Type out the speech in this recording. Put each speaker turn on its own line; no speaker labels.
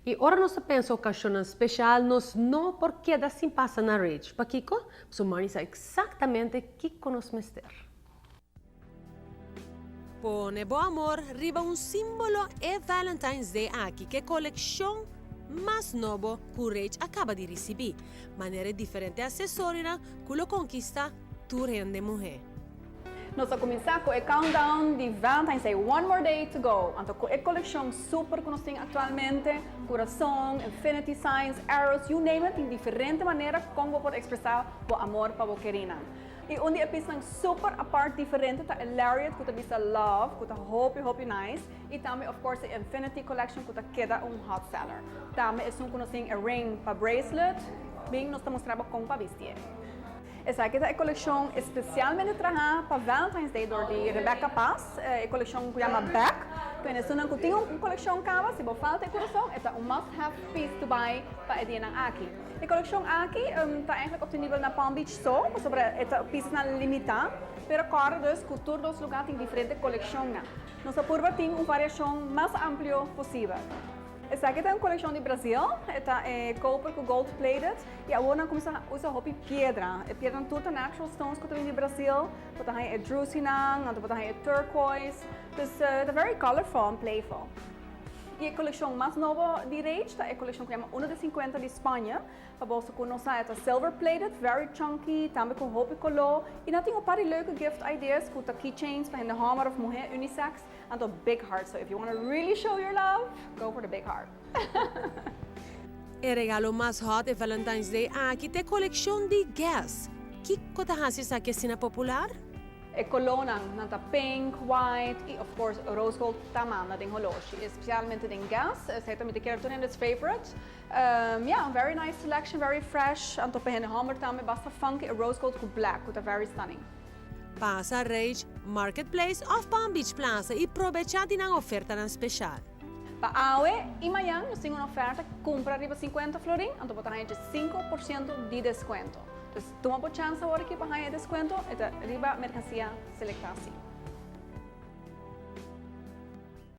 Y ora nos pensa ocasion special, nos no por keda sin pasa na Rage. Pakico? Su Marnie sa exactamente kico nos mester. Pone bo amor riba un simbolo e Valentine's Day aki, cu e coleccion mas nobo cu Rage a caba di ricibi. Manera diferente accesorio cu lo conquista tur hende muhe.
Nos a cuminsa cu e countdown di Valentine's Day, one more day to go. Anto, cu e coleccion super cu nos tin actualmente, curason, infinity signs, arrows, you name it, di diferente manera con por expresa bo amor pa bo kerina. Y un di e pieza super apart diferente ta e lariat cu ta bisa love, cu ta hopi hopi nice. Y tambe, of course, e Infinity Collection cu ta keda un hot seller. Tambe e un cu nos tin e ring pa bracelet, bin nos ta mustra con pa bisti. Esaki ta e coleccion specialmente traha pa Valentine's Day door di Rebecca Paz, e coleccion cu yama Back. Anto, cu tin un coleccion caba, si bo falta e curason, e ta un must-have piece to buy pa e dia aki. E coleccion aki ta eigenlijk obtenibel na Palm Beach so, pasobra e pieza limita, pero awor dus cu tur dos luga tin diferente coleccion. Nos a purba tin un variacion mas amplio posibel. Esaki ta un coleccion di Brasil, ta copper cu gold plated y awor nan a cuminsa usa hopi piedra. E piedra tur natural stones cu ta di Brasil, bo ta e druzy nan, bo ta e turquoise. Dus ta very colorful and playful. Y e coleccion mas nobo di Rage ta e coleccion cu yama 1 di 50 di Spaña. Pa bo conoce, ta silver plated, very chunky, tambe cu hopi color. Y nan tin un par di leuke gift ideas, cu keychains pa hende homber of muhe, unisex, and a big heart. So if you want to really show your love, go for the big heart.
E regalo mas hot e Valentine's Day aki ta e coleccion di Guess. Kico ta haci esaki asina popular?
E colornan nan ta pink, white y, of course, rose gold ta manda den holoshi, especialmente den Guess. Esey tambe ta keda tur hende favorite. Yeah, very nice selection, very fresh. Anto pa hende homber tambe basta funky, rose gold cu black, cu ta very stunning.
Pasa Rage Marketplace of Palm Beach Plaza y aprovecha di nan oferta special.
Pa awe y mañan nos tin un oferta: cumpra riba 50 florin, anto bo ta 5% di descuento. Anto, tuma e chance awor aki pa haya descuento, y riba mercancia selecta.